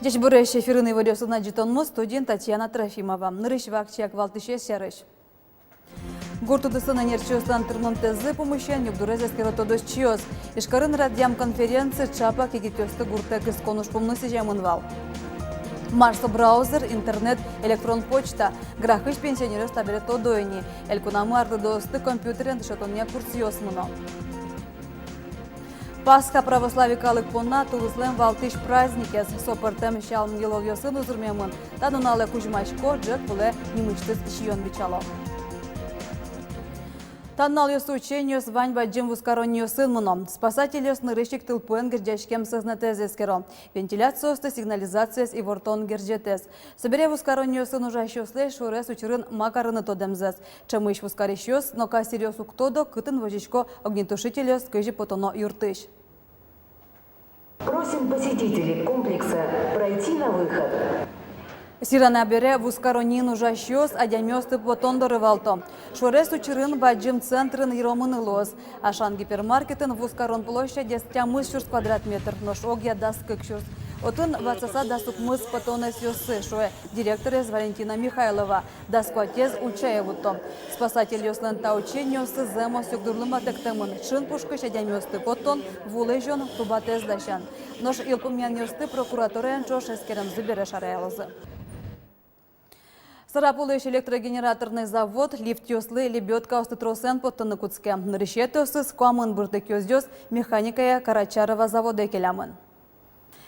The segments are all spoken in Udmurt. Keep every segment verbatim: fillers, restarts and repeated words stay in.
Ӟечбуресь! Эфирын «Иворъёс» но ӝытонмы, студиын Татьяна Трофимова. Нырысь вакчияк валтӥсез сярысь. Гурт удысын ӧнерчиослэн тырмымтэзы пумысен югдурез эскеро тодосчиос. Ижкарын радъям конференци ӵапак егитъёсты гуртэ кыскон ужпумлы сӥземын вал. Мар со браузер, интернет, электрон почта? Грахысь пенсионеръёс табере тодо ини. Элькунамы арлыдоосты компьютерен дышетонъя курсъёс мыно. Пасха православной калык понна тулыслэн валтӥсь праздникез. Со пӧртэм сям-йылолъёсын узырмемын. Та нуналэ кузьмасько, ӝӧк вылэ нимысьтыз сиён бичало. Та нуналъёсы учениос вань бадӟым вузкаронниосын мыно. Спасательёс нырысь ик тылпуэн герӟаськем сӧзнэтэз эскеро: вентиляциосты, сигнализациез, ивортон герӟетэз. Собере вузкаронниосын ужасьёслэсь шуэрес учырын ма карыны тодэмзэс. Ӵемысь вузкарисьёс но кассиръёс уг тодо, кытын возисько огнетушительёс, кызьы потоно юртысь. Просим посетителей комплекса пройти на выход. Сирана бере вузкаронниын ужасьёс адямиосты потон доры валто. Шуэрес учырын бадӟым центрын йыромыны луоз. Ашан гипермаркетын вузкарон площадез тямыс сюрс квадрат метр, нош огъя дас кык сюрс. Отын ватсаса дас укмыс потон ӧсъёссы, шуэ директорез Валентина Михайлова. Дас куатез Ульчае вутто. Спасательёслэн та учениоссы зэмос югдурлы матэктэмын: шын пушкысь адямиосты поттон, ву лэзён, тубатэз дасян. Нош йылпумъянъёсты прокуратураен ӵош эскеремзы бере шараялозы. Сарапулысь электрогенераторный завод лифтъёслы лебёдкаосты тросэн поттыны кутске. Нырысетӥосыз куамын быртык ёзъёс механикая Карачарово заводэ келямын.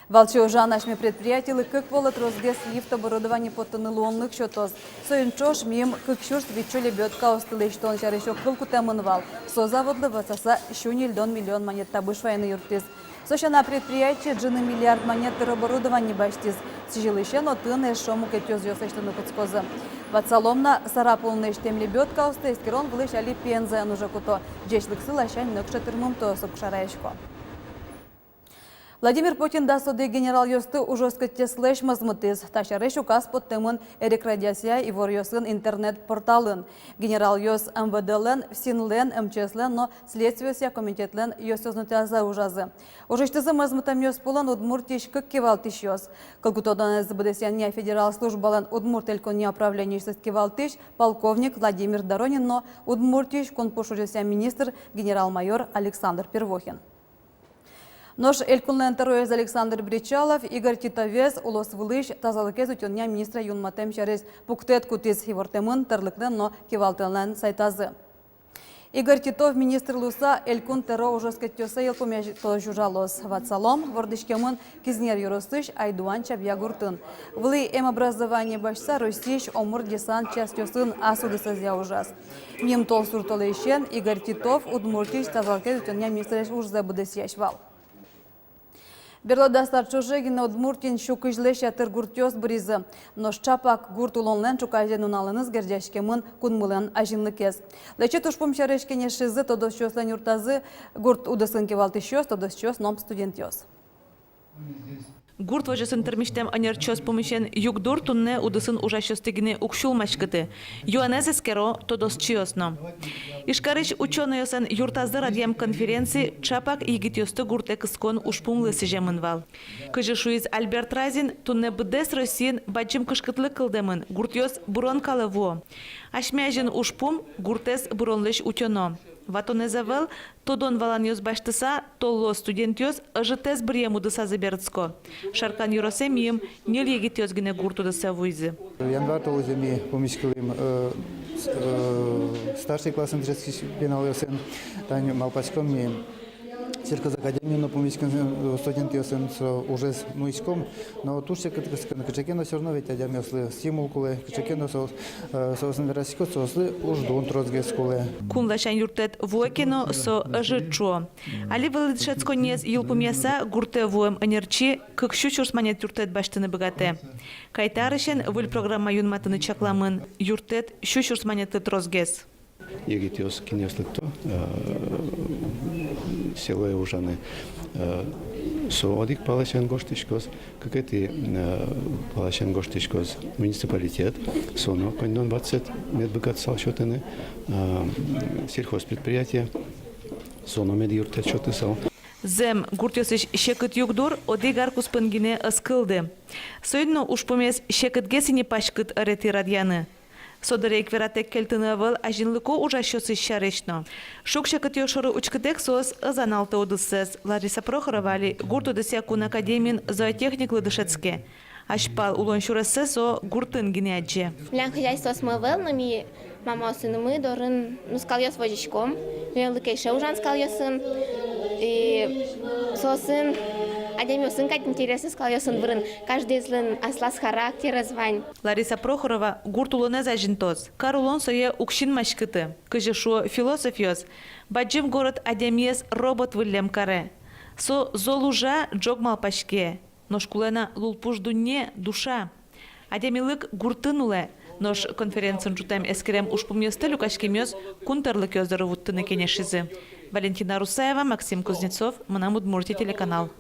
Валче ужан асьме предприятилы кык полэс тросгес лифт оборудование поттыны луонлык сётоз. Соин ӵош миым кык сюрс витьсю лебёдкаосты лэсьтон сярысь огкыл кутэмын вал. Со заводлы ватсаса сю ньыльдон миллион манет табыш вайыны юрттӥз. Со сяна, предприятие ӝыны миллиард манет тыр оборудование басьтӥз. Сӥзьылысен отын эшшо мукет ёзъёс лэсьтыны кутскозы. Ватсалом на, Сарапулын лэсьтэм лебёдкаосты эскерон вылысь али Пензаын уже куто. Ӟечлыксы ласянь нокыӵе тырмымтэос уг шараясько. Владимир Путин дас одӥг генералъёсты ужоскытъёслэсь мозмытӥз. Та сярысь указ поттэмын «Эрик радиосъя иворъёсын» интернет-порталын. Генералъёс МВД-лэн, ФСИН-лэн, МЧС-лэн но Следствиосъя комитетлэн ёзчиосынызы ужазы. Ужасьтызы мозмытэмъёс пӧлын Удмуртиысь кык кивалтӥсьёс: кылкутонэз быдэсъянъя федерал службалэн Удмурт Элькунъя управлениысьтыз кивалтӥсь, полковник Владимир Доронин, но Удмуртиысь кунпуш ужъёсъя министр, генерал-майор Александр Первухин. Нош Элькунлэн тӧроез Александр Бречалов Игорь Титовез улосвылысь тазалыкез утёнъя министрэ юнматэм сярысь пуктэт кутӥз. Ивортэмын тӧрлыклэн но кивалтэлэн сайтазы. Игорь Титов министр луыса Элькун тӧро ужоскытъёссэ йылпумъятозь ужалоз. Ватсалом, вордӥськемын Кизнер ёросысь Айдуан-Чабья гуртын. Вылӥ эмобразование басьтыса Россиысь омыр десант частьёсын ас удысэзъя ужаз. Ним толсур толэзьысен Игорь Титов Удмуртиысь тазалыкез утёнъя министрезлэсь ужзэ быдэсъясь вал. Берло дас ар ӵоже гинэ Удмуртиын сю кызьлэсь ятыр гуртъёс быризы. Нош ӵапак гурт улонлэн ӵуказе нуналэныз герӟаськемын кунмылэн азинлыкез. Лэчыт ужпум сярысь кенешизы тодосчиослэн юртазы гурт удысын кивалтӥсьёс, тодосчиос но студентъёс. Гурт возёсын тырмисьтэм ӧнерчиос пумысен югдур туннэ удысын ужасьёсты гинэ уг сюлмаськыты. Юанэз эскеро тодосчиос но. Ижкарысь учёнойёслэн юртазы радъям конференци ӵапак егитъёсты гуртэ кыскон ужпумлы сӥземын вал. Кызьы шуиз Альберт Разин, туннэ быдэс Россиын бадӟым кышкытлык кылдэмын: гуртъёс бырон калэ вуо. Асьме азьын ужпум — гуртэз быронлэсь утёно. Ватонэз ӧвӧл, тодон-валанъёс басьтыса, толло студентъёс ӧжытэз быръем удысазы берытско. Шаркан ёросэ миым ньыль егитъёс гинэ гурт удысэ вуизы. Январь толэзе ми пумиськылӥм, э, с-, э, старший классын дышетскись пиналъёсын. Тани малпаськом ми сельхозакадемиын но пумиськыны, э, студентъёсын, со ужез нуиськом. Но туж секыт кыскыны, кыӵе ке но всё равно ведь адямиослы стимул кулэ, кыӵе ке но со, э, соосын верасько, соослы уждун тросгес кулэ. Кун ласянь юрттэт вуэ ке но, со ӧжыт ӵуо. Али вылӥ дышетсконниез йылпумъяса, гуртэ вуэм ӧнерчи кык сю сюрс манет юрттэт басьтыны быгатэ. Кайта арысен выль программа юнматыны чакламын: юрттэт сю сюрс манетлы тросгес. Егитъёс, кинъёс лыкто, э, селое ужаны, э, со одӥг паласен гожтӥськоз, кыкетӥ, э, паласен гожтӥськоз муниципалитет, со но коньдон-ватсэт мед быгатысал сётыны, э, сельхозпредприятие, со но мед юрттэт сётысал. Зэм, гуртъёсысь секыт югдур одӥг ар куспын гинэ ӧз кылды. Соин но ужпумез секытгес ини паськыт ӧретӥ радъяны. Со дыре ик вератэк кельтыны ӧвӧл азинлыко ужасьёсысь сярысь но. Шуг-секытъёс шоры учкытэк соос ӧз аналтэ удыссэс. Лариса Прохорова али гурт удысъя кун академиын зоотехниклы дышетске. Азьпал улон сюрессэ со гуртын гинэ адӟе. Милям хозяйствоосмы ӧвӧл, но ми мамаосынымы дорын, ну, скалъёс возиськом. Милемлы кельше ужан скалъёсын. И соосын адямиосын кадь интересно скалъёсын вырын. Каждыезлэн аслаз характерез вань. Лариса Прохорова гурт улонэз азинтоз. Кар улон сое уг синмаськыты. Кызьы шуо философъёс, бадӟым город адямиез робот выллем каре. Со зол ужа, ӝог малпаське. Нош кулэ на лулпуш дунне, душа. Адямилык гуртын улэ. Нош конференциын ӝутэм эскерем ужпумъёсты люкаськемъёс кун тӧрлыкъёс доры вуттыны кенешизы. Валентина Русаева, Максим Кузнецов, «Мынам Удмуртие» телеканал.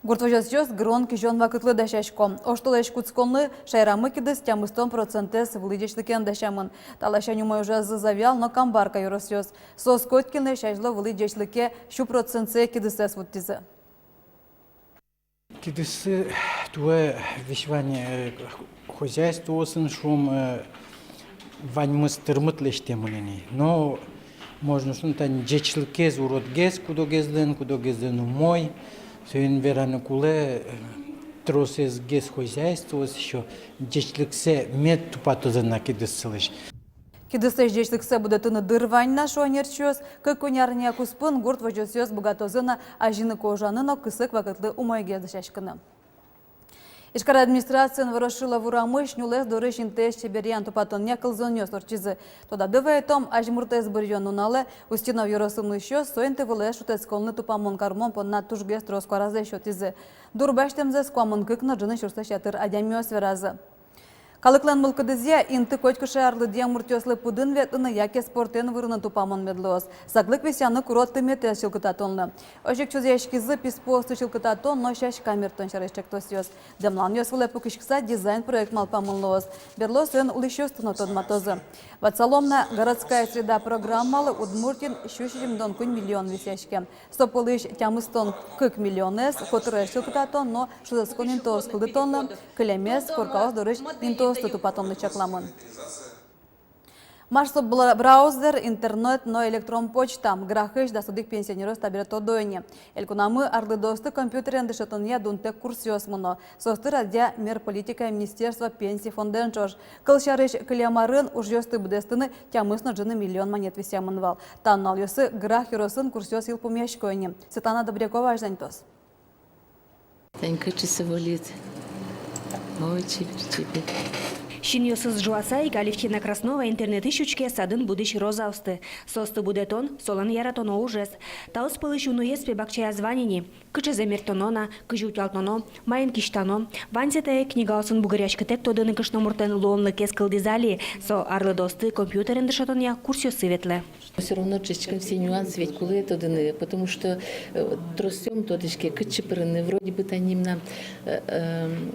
Гурт возёсъёс гырон-кизён вакытлы дасясько. Оштолэзь кутсконлы шаерамы кидыс тямыстон процентэз вылӥ ӟечлыкен дасямын. Та ласянь умой ужазы Завьял но Камбарка ёросъёс. Соос котькинлэсь азьло вылӥ ӟечлыке сю процентсэ кидысэз вуттӥзы. Кидыссы туэ весь вань, э, хозяйствоосын, шуом, э, ваньмыз тырмыт лэсьтэмын ини. Но можно шуыны, тани ӟечлыкез уродгес кудогезлэн, кудогезлэн умой. Соин вераны кулэ, э, тросэзгес хозяйствоос ещё ӟечлыксэ мед тупатозы на кидыссылэсь. Кидыслэсь ӟечлыксэ будэтыны дыр вань на, шуо ӧнерчиос. Кык-куинь арня куспын гурт возёсъёс быгатозы на азинлыко ужаны но кысык вакытлы умойгес дасяськыны. Ижкар администрациын Ворошилов урамысь нюлэс дорысь интыез чеберъян-тупатонъя кылзонъёс ортчизы. Тодады вайытом, азьмуртэз быръён нуналэ Устинов ёросын улӥсьёс со инты вылэ шутэтсконлы тупамон кармон понна тужгес трос куаразэс сётӥзы. Дур басьтэмзэс куамын кык но ӝыны сюрслэсь ятыр адямиос веразы. Калыклэн мылкыдызъя, инты котькыӵе арлыдъем муртъёслы пыдын ветлыны яке спортэн вырыны тупамон мед луоз. Саклык висъяны куро тыметэз чылкытатонлы. Озьы ик чузъяськизы писпуосты чылкытатон но сяська мерттон сярысь ӵектосъёс. Дэмланъёс вылэ пыкиськыса дизайн-проект малпамын луоз. Берло соин улӥсьёсты но тодматозы. Ватсалом на, «Городская среда» программалы Удмуртиын сю сизьымдон куинь миллион висъяське. Со пӧлысь тямыстон кык миллионэз котырез чылкытатон но шутэтскон интыос кылдытонлы, кылемез коркаос дорысь интыосты тупатонлы чакламын. Мар со бла-, браузер, интернет но электрон почта? Грахысь дас одӥг пенсионеръёс табере тодо ини. Элькунамы арлыдоосты компьютерен дышетонъя дунтэк курсъёс мыно. Соосты радъя мер политикая министерство пенсий фондэн ӵош. Кылсярысь, кылем арын ужъёсты быдэстыны тямыс но ӝыны миллион манет висъямын вал. Та нуналъёсы Грах ёросын курсъёс йылпумъясько ини. Светлана Добрякова азьланьтоз. Тань кыӵе со выльыт. Ой, чебер, чебер. Синъёсыз ӝуаса ик Алевтина Краснова интернетысь учке садын будӥсь розаосты. Соосты будэтон — солэн яратоно ужез. Таос пӧлысь уноез пе бакчаяз вань ини. Кыӵезэ мерттоно на, кызьы утялтоно, маин кисьтано. Ваньзэ тае книгаосын бугыръяськытэк тодыны кышномуртлэн луонлыкез кылдӥз али. Со арлыдоосты компьютерен дышетонъя курсъёсы ветлэ. Всё равно чечкын все нюансы ведь кулэ тодыны, потому что, э, тросэз ум тодӥське, кытчы пырыны, вроде бы тани мынам, э, эм,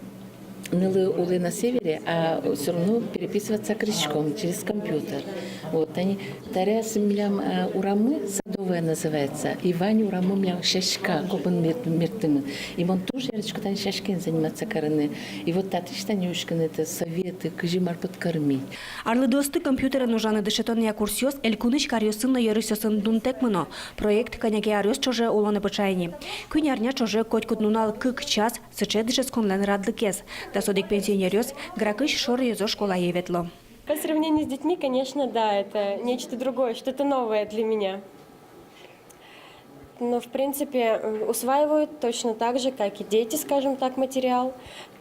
нылы улэ на севере, а всё равно переписываться кырӥськом через компьютер. Вот, тани таре ас милям, э, урамы, Садовая называется, и вань урамы милям сяська копын мер-, мерттэмын. И мон туж яратӥсько тани сяськаен заниматься карыны. И вот татысь тани учкыны, это советы, кызьы мар подкормить. Арлыдоосты компьютерен ужаны дышетонъя курсъёс элькунысь каръёсын но ёросъёсын дунтэк мыно. Проект кӧня ке аръёс ӵоже улонэ пыӵа ини. Куинь арня ӵоже котькуд нунал кык час сыӵе дышетсконлэн радлыкез. Дас одӥг пенсионеръёс Грахысь Шор ёзо школае ветло. По сравнению с детьми, конечно, да, это нечто другое, что-то новое для меня. Но, в принципе, э, усваивают точно так же, как и дети, скажем так, материал.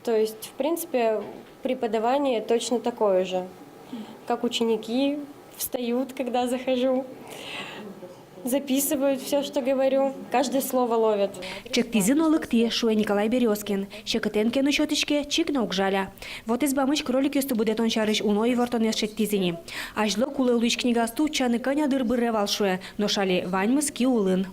То есть, в принципе, преподавание точно такое же, как ученики встают, когда захожу, записывают всё, что говорю, каждое слово ловят. Чектӥзы но лыктӥ, шуэ Николай Берёзкин. Секытэн ке но сётӥське, чик но уг жаля. Вотэс бамысь кроликъёсты будэтон сярысь уно ивортонъёс шедьтӥзы ини. Азьло кулэ луись книгаосты утчаны кӧня дыр быре вал, шуэ, нош али ваньмыз ки улын.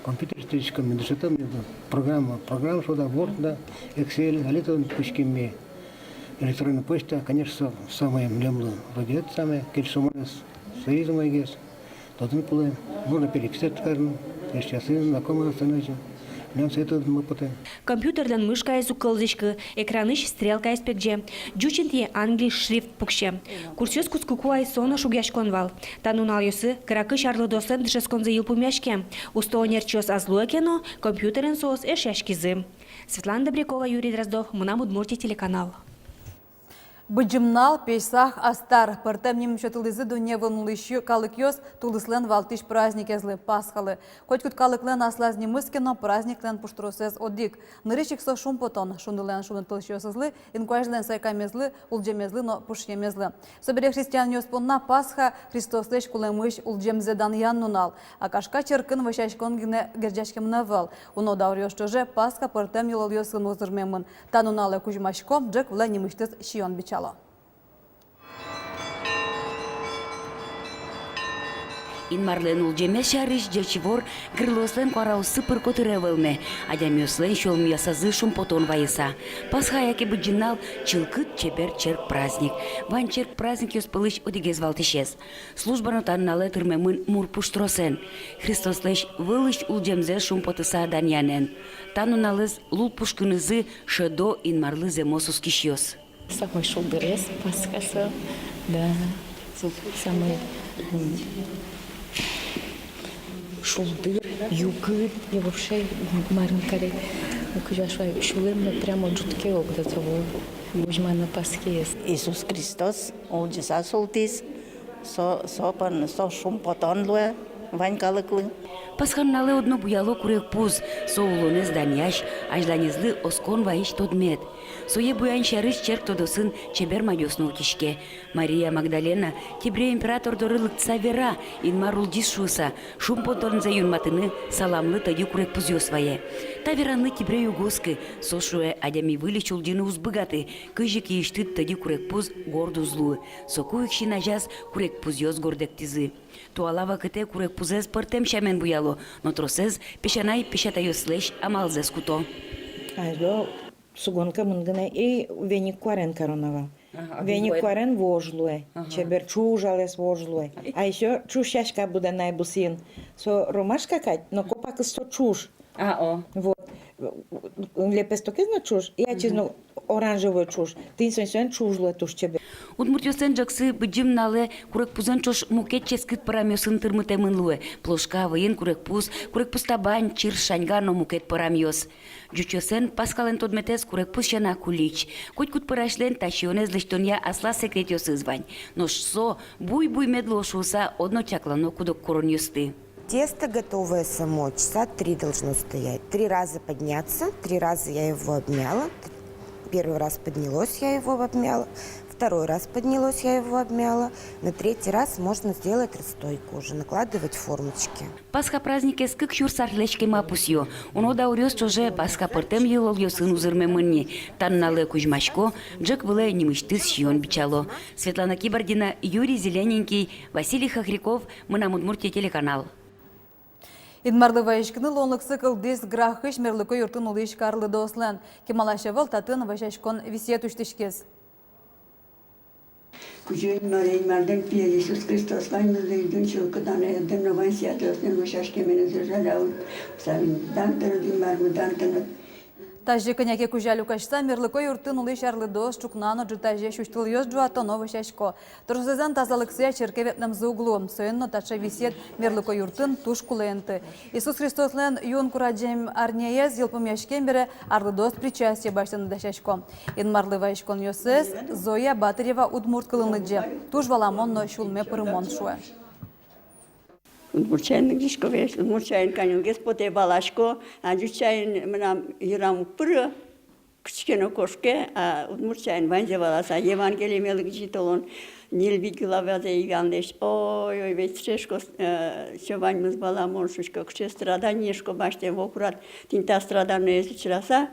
Компьютерысьтыз учком ми, дышетом ми, программа, программа шуод-а, Word, да, Excel, али тон пычким ми, электронная почта, конечно, со-, самое милемлы вроде это самое, кельшымонэз, соиз умойгес. Тодыны кулэ, можно переписать карыны. Эшъёсы, знакомые станут, милям сое тодмо потэ. Компьютерлэн мышкаез уг кылзӥськы, экранысь стрелкаез пегӟе, ӟуч интые англий шрифт пуксе. Курсъёс кутскыку ай со но шугъяськон вал. Та нуналъёсы кыракысь арлыдоослэн дышетсконзы йылпумъяське. Усто ӧнерчиос ӧз луэ ке но, компьютерен соос эшъяськизы. Светлана Добрякова, Юрий Дроздов, «Мынам Удмуртие» телеканал. Быдӟым нал, Песах, Астар — пӧртэм ним сётылӥзы дунне вылын улӥсь калыкъёс тулыслэн валтӥсь праздникезлы, Пасхалы. Котькуд калыклэн аслаз нимыз ке но, праздниклэн пуштросэз одӥг. Нырысь ик со шумпотон, шундылэн шунытылӥсьёсызлы, инкуазьлэн сайкамезлы, улӟемезлы но пушъемезлы. Собере христианъёс понна Пасха — Христослэсь кулэмысь улӟемзэ данъян нунал. А Кашка черкын вӧсяськон гинэ герӟаськемын ӧвӧл. Уно дауръёс ӵоже Пасха пӧртэм йылолъёсын узырмемын. Та нуналэ кузьмасько, ӝӧк вылэ нимысьтыз сиён бичало. Инмарлэн улӟемез сярысь ӟеч ивор гырлыослэн куараоссы пыр котыре вӧлме, адямиослэн сюлмъёсазы шумпотон вайыса. Пасха яке Быдӟым нал — чылкыт, чебер черк праздник. Вань черк праздникъёс пӧлысь одӥгез валтӥсез. Служба но та нуналэ тырмемын мур пуштросэн, Христослэсь вылысь улӟемзэ шумпотыса данъянэн. Та нуналэз лул пушкынызы шӧдо Инмарлы зэмос оскисьёс. Самой шулдырез Пасха со, да, со самой, м, шулдыр, югыт, и вообще, м, мар ми каре, кызьы шуо, сюлэмме прямо ӝутске ог, да, со ву-, возьмано Пасхаез. Иисус Христос улӟыса султӥз, со, со пон, со шумпотон луэ вань калыклы. Пасха нуналэ одно буяло курегпуз, со улонэз данъясь, азьланезлы оскон вайись тодмет. Сое буян сярысь черк тодосын чебер мадёс но утиське. Мария Магдалена Тибрей император доры лыктыса вера, Инмар улӟиз шуыса, шумпотонзэ юнматыны саламлы тӧдьы курегпузъёс вае. Та вераны Тибрей уг оскы, со шуэ, адями выльысь улӟыны уз быгаты, кызьы киысьтыд тӧдьы курегпуз горд уз луы. Соку ик син азяз курегпузъёс гордэктӥзы. Туала вакытэ курегпузэз пӧртэм сямен буяло, но тросэз песянай-песятайёслэсь амалзэс куто. Азьло сугонкамын гинэ и веник куарен кароно вал. Ага, веник куарен вож луэ, ага, чебер ӵуж алэс вож луэ. А ещё ӵуж сяська будэ на ай бусыын. Со ромашка кадь, но копакыз со ӵуж. А, о. Вот. Лепестокез но ӵуж, и ачиз но оранжевой ӵуж. Тӥни соин, соин ӵуж луэ туж чебер. Удмуртъёслэн ӝӧксы Быдӟым нуналэ курегпузэн ӵош мукет ческыт пӧрамъёсын тырмытэмын луэ. Плошка, выйын курегпуз, курегпуз табань, чирс шаньга но мукет пӧрамъёс. Ӟучъёслэн Пасхалэн тодметэз курегпуз сяна кулич. Котькуд пӧрасьлэн та сиёнэз лэсьтонъя аслаз секретъёсыз вань. Нош со буй-буй мед луоз шуыса одно чаклано куд-ог куронъёсты. Тесто готовое само, часа три должно стоять. Три раза подняться, три раза я его обмяла. Первый раз поднялось, я его обмяла. Второй раз поднялось, я его обмяла. На третий раз можно сделать расстойку уже, накладывать формочки. Пасха праздникез кык сюрс арлэсь кема пусъё. Уно дауръёс ӵоже Пасха пӧртэм йылолъёсын узырмемын ни. Та нуналэ кузьмасько, ӝӧк вылэ нимысьтыз сиён бичало. Светлана Кибардина, Юрий Зелененький, Василий Хохряков, «Мынам Удмуртие» телеканал. Инмарлы вазиськыны луонлыксы кылдӥз Грахысь мерлыко юртын улӥсь карлыдоослэн. Кемалась ӧвӧл татын вӧсяськон висъет усьтӥськиз. Кузё-Инмаре, Инмарлэн пие Иисус Христос, ваньмызлы изын чылкытанэз но вань святойёслэн вӧсяськеменызы жалял. Псалом. Дан тыныд, Инмар, ми дан тыныд. Тазьы кӧня ке кузя люкаськыса, мерлыко юртын улӥсь арлыдоос ӵукна но ӝытазе сюсьтылъёс ӝуато но вӧсясько. Тросэзлэн тазалыксыя черке ветлэмзы уг лу, соин но таӵе висъет мерлыко юртын туж кулэ инты. Иисус Христослэн юн курадӟем арняез йылпумъяськем бере арлыдоос причастие басьтыны дасясько. Инмарлы вазиськонъёсыз Зоя Батырева удмурт кылын лыдӟе, туж валамон но сюлме пырымон шуэ. Удмурт сямен лыдӟисько весь, удмурт сямен каньылгес потэ, валасько, а ӟуч сямен мынам йырам уг пыры. Кытчы ке но кошке, а удмурт сямен ваньзэ валаса, Евангелиме лыдӟи толон, ньыль-вить главазэ Иоаннлэсь. Ой, ой, ведь сыӵе, шуисько, э, со ваньмыз валамон, шуисько, кыӵе страдание, шуисько, басьтэм, вокурат, тӥни та страданиез учыраса,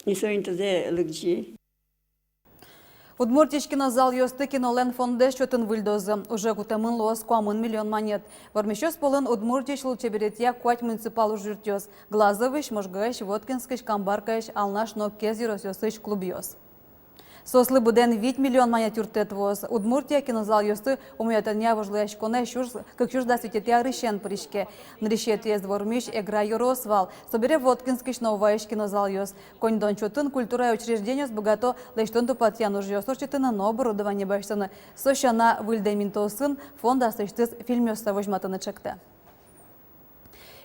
и со интызэ лыдӟи. Удмуртиысь кинозалъёсты кинолэн фондэз чотын выльдозы. Уже кутэмын луоз куамын миллион манет. Вормисьёс пӧлын Удмуртиысь лулчеберетъя куать муниципал ужъюртъёс: Глазовысь, Можгаысь, Воткинскысь, Камбаркаысь, Алнаш но Кез ёросъёсысь клубъёс. Соослы быдэн вить миллион манет юрттэт вуоз. Удмуртия кинозалъёсты умоятонъя вожвылъяськонэ сюрс кык сюрс дас витетӥ арысен пыриське. Нырысетӥез вормись Эгра ёрос вал. Собере Воткинскысь но Уваысь кинозалъёс. Коньдон чотын культурая учреждениос быгато лэсьтон-тупатъян ужъёс ортчытыны но оборудование басьтыны. Со сяна, выльдэм интыосын фонд аслэсьтыз фильмъёссэ возьматыны чектэ.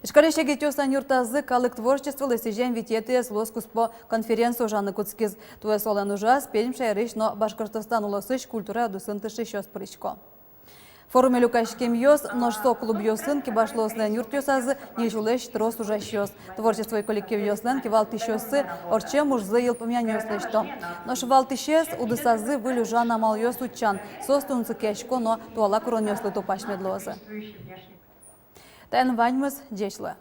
Ижкарысь егитъёслэн юртазы калык творчестволы сӥзем витетӥез луоз куспо конференция ужаны кутскиз. Туэ солэн ужаз Пермь шаерысь но Башкортостан улосысь культура удысын тыршисьёс пырисько. Форуме люкаськемъёс, нош со клубъёсын, кибашлыослэн юртъёсазы ньыль сюлэсь трос ужасьёс. Творчество коллективъёслэн кивалтӥсьёссы ортчем ужзы йылпумъянъёс лэсьто. Нош валтӥсез — удысазы выль ужан амалъёс утчан, соос тунсыкъясько но туала куронъёслы тупась мед луозы. Таин ваньмыз. Ӟеч луэ.